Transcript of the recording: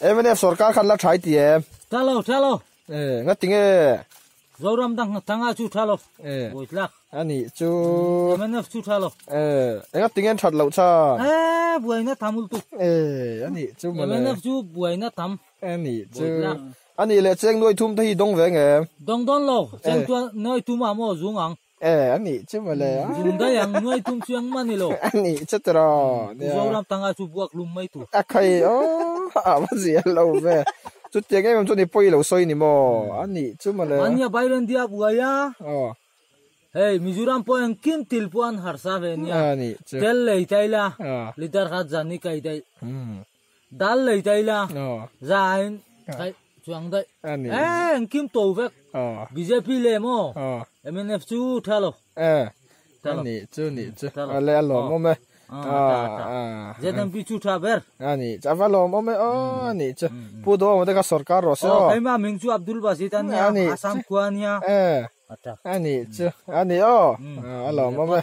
Mnf sorkar khan la thai ti em? Tha lo, tha lo. Eh, ngati nge? Zoram dang thanga chu tha lo. Eh. Buaitlak. Ani chu. MNF chu tha lo. Eh, engati nge that loh chan? Eh, buaina tham ul tu. Eh, ani chu mawle. MNF chu buaina tam. Ani chu. Ani leh cheng nuai thum te hi dawng ve nge? Dawng dawn lo. Cheng nuai thum ah maw zung ang. Eh, ani chu mawle. Zung daih ang, nuai thum chu engmah ni lo. Ani chu tiraw. Mizoram tanga chu buak lum mai tur. A khai aw, a va zia lo ve. Chutiang em em chu ni pawi lo sawi ni maw? Ani chu mawle. Ania Biden dia buai a. Aw. Hei Mizoram pawh engkim til pawh an harsa ve nia. Ani chu. Tel lei ta ila. Aw. Liter khat zan hi kai daih. Dal lei ta ila. Aw. Za in kai chuang daih. Ani. Eh engkim to vek. Aw. BJP leh maw? Aw. MNF chu tha lo. Eh. Tha lo. Ani chu ni chu. Tha lo. Ale a lawm awm e. Ah, ZMP chu tha ber. Ani chu a va lawm awm e aw ani chu. Pu Duhawma te kha sorkar rawh se aw. Keimah ming chu Abdul Basit a nia, Assam khua a nia. Eh. Ani chu ani aw. A lawm awm e.